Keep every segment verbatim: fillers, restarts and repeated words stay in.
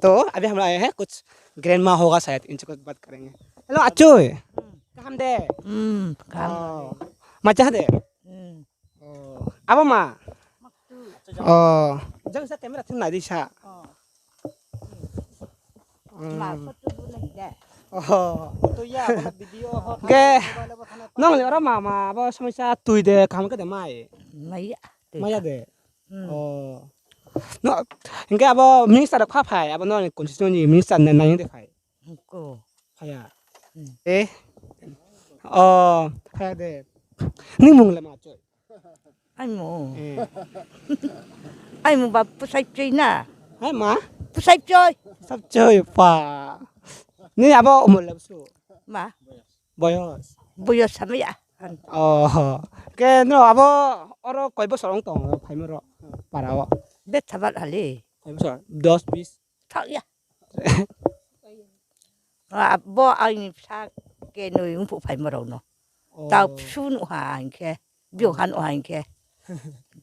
तो अभी हम आए हैं, कुछ ग्रैंडमा होगा शायद, इनसे कुछ बात करेंगे। हेलो, अचुई। हम्म। कहाँ दे? हम्म, कहाँ ओ, दे? मजा दे? हम्म। ओ, अब मा? ओ, जंग सा कैमरा थुन ना दिसा। ओ। Hmm. Ma photo bu nai de. Oh. Photo ya, kalau video ho. Ge. Nong le oro ma, ma, abo somoi sa tui de, kaham khe de mai. Maya. Maya de. Hmm. Oh. No, hingke abo minister rok pha phai, abo no constituency ni minister na, nai de phai. Ko. Phaya. Hmm. Eh. Oh, phaya de. Ni mung le ma choi. Aimo. Eh. Aimo ba pusai choi na. Hai ma? Pusai choi. Pusai choi pa. Ni abo umur le bsu? Ma? Boyos. Boyos sama ya. Oh. Ke no abo oro koi bosor ong tong phaimo ro para o? Betha bat hali. Koi bosor? Dos, bis? Thak ya. Abo aini bsa kenoi ongphuh phaimo rao no. Oh. Tao bsu nuh ha hing khe, biong ha nuh ha hing khe.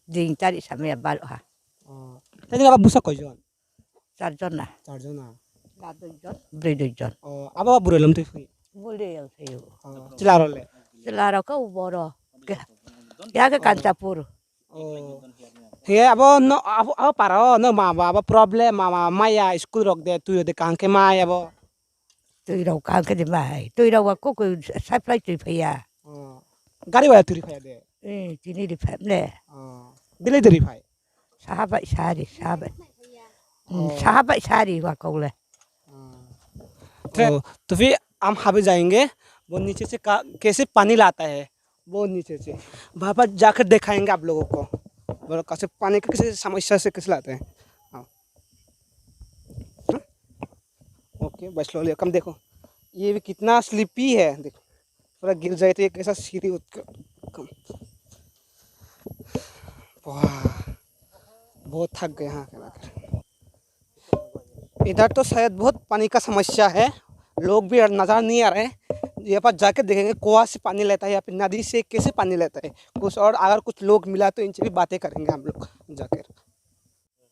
Ding tari samaya bal ha. Oh. Tadi abo bsa koi jon? Char jon na. Char jon na. Ba dui jon, broi dui jon. Oh, abo buro lom tui phi? Buro lom tui. Oh, chila rao le? Chila rao kau boro. Ke, ya ke Kanchanpur. Oh. He, abo no, abo, abo para o, no ma, ma, abo problem, ma, ma, maya, school rok de, tui rok de, kaham khe mai abo. Tui rok kaham khe de mai. Tui rok wa koko supply tui phai ya. Oh. Gari wa tui ri phai ya de? Eh, tini ri phai ne. Oh. Daily de ri phai? Saha bai sari, saha bai. Hmm, oh. Saha bai sari wa kau le. हाँ। तो, तो फिर हम अभी जाएंगे, वो नीचे से का, कैसे पानी लाता है, वो नीचे से। वहाँ पर जाकर दिखाएंगे आप लोगों को। बोलो, कैसे पानी का, कैसे समस्या से कैसे लाते हैं। हाँ। हाँ? OK, बस slowly, कम देखो। ये भी कितना स्लिपी है, देखो। पूरा गिर जाए तो ये कैसा सीढ़ी उठ-, कम। वाह, बहुत थक गए यहाँ के आकर। इधर तो शायद बहुत पानी का समस्या है, लोग भी नजर नहीं आ रहे। यहाँ पर जाके देखेंगे कुआं से पानी लेता है या फिर नदी से कैसे पानी लेता है कुछ, और अगर कुछ लोग मिला तो इनसे भी बातें करेंगे हम लोग जाकर।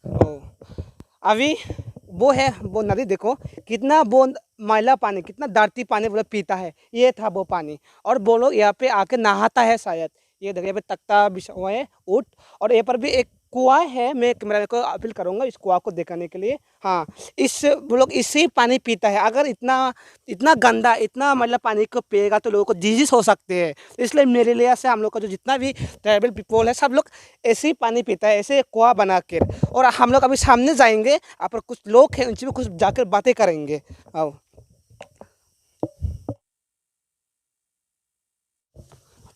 ओ, अभी वो है, वो नदी देखो, कितना वो मैला पानी, कितना dirty पानी वो लोग पीता है। ये था वो पानी। और वो लोग यहाँ पे आके नहाता है शायद। ये देखो, यहाँ पे तख्ता बिछा हुआ है, ऊंट, और यहाँ पर भी एक कुआं है। मैं cameraman को अपील करूंगा इस कुआं को दिखाने के लिए। हाँ, इस, वो लोग इसे ही पानी पीता है। अगर इतना, इतना गंदा, इतना मैला पानी को पिएगा तो लोगों को disease हो सकते हैं। इसलिए मेघालय से हम लोग का जो जितना भी tribal people है, सब लोग ऐसे ही पानी पीता है, ऐसे कुआं बना के। और हम लोग अभी सामने जाएंगे, यहाँ पर कुछ लोग हैं, उनसे भी कुछ जाकर बातें करेंगे। आओ।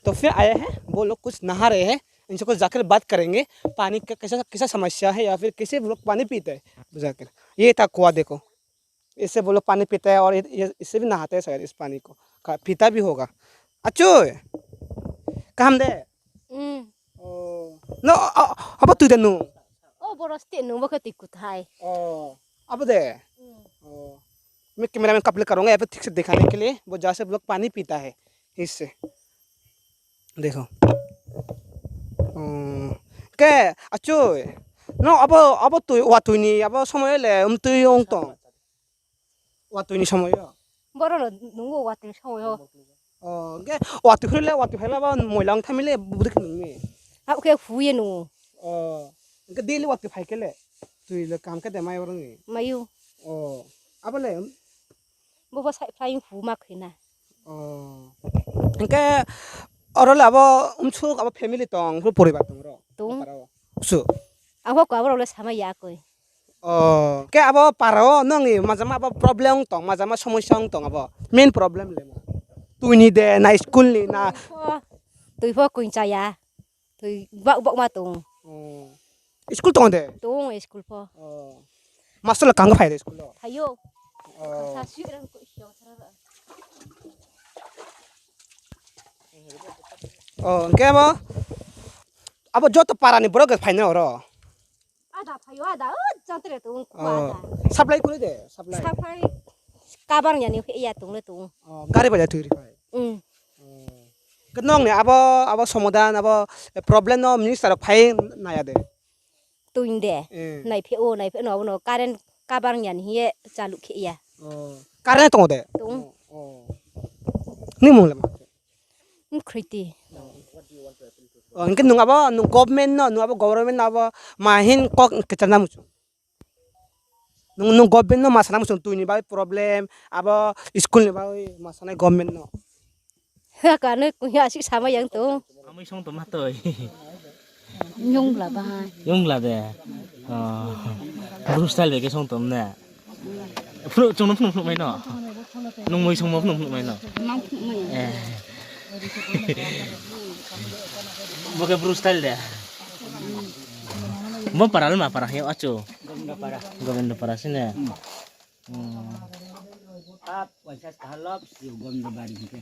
तो फिर आए हैं, वो लोग कुछ नहा रहे हैं, इनसे कुछ जाकर बात करेंगे, पानी का कैसा, कैसा समस्या है या फिर कैसे वो लोग पानी पीते हैं जाकर। ये था कुआं, देखो, इससे वो लोग पानी पीता है और ये, ये, इससे भी नहाते हैं शायद, इस पानी को खा-, पीता भी होगा। अचुई, kaham de? Hmm. Oh. No, a-, abo tui de nung? O, boro steh nung, bo khe tui kuthai. Oh, abo de? Hmm. Oh. मैं cameraman को अपील करूंगा यहाँ पे ठीक से दिखाने के लिए, वो जहाँ से लोग पानी पीता है, इससे। देखो। Hmm. Ke, achu, no, abo, abo tui, watui ni, abo somoi le, um, tui ong tong. Watui ni somoi yo? Boro no nungo watui somoi yo. O, hingke watui phai le, watui phai le ba moila ong thamile, budi khe nung mi? Abo khe hu ye nung. O, hingke daily watui phai khe le, tui le kaham khe de mai oro ni? Mai ou. O, abo le? Bo bo sai phai hu ma khe na. O, hingke oro le abo umsuk abo family tong, bo poribar tong ro? Tong. Para o. Su? Ang pho ko abo rao le sama ya koi. O, ke abo para o nong ni majama abo problem ong tong, majama somosya ong tong abo. Main problem le ma? Tui ni de, na school ni, na? Tui pho, tui pho koing chaya. Tui bak bak ma tong. O. School tong de? Tong, school pho. O. Master le kaham khe phai de school o? Phai ou. O. Sa sui rang ko siang sara ra. O, hingke abo, abo joto para ni borok phai nai oro? Ada phai ou, ada, o, jang tere tong, o, ada. Supply kuri de, supply? Supply kabang ya ni, ya tong le tong. O, gari bai ya tui ri phai? Hmm. O. Ke nong ni abo, abo somadan, abo problem no minister rok phai nai ya de? Tui de. Eh. Nai phe ou, nai phe no, abo no current kabang ya ni hing ye chalu khe ya. Current tong de? Tong. Nini mung le ma? Mkhroi ti. Hing khe nung abo, nung government no, nung abo government no abo ma hing kok kchar na muchung? Nung, nung government no ma sana muchung, tui ni bagoi problem, abo school ni bagoi ma sanai government no. Kano kuya si sama yang tong. Amui song tong ma toi. Yongla ba. Yongla de. Bru style bai khe song tong ne. Phnuh, chung no phnuh phnuh mai no. Nung mui songmo phnuh phnuh mai no. Bo khe Bru style de. Bo para le ma para hing ye achu? Gobinda para se ne. Waisa kaham lop si Gobinda bari hing khe.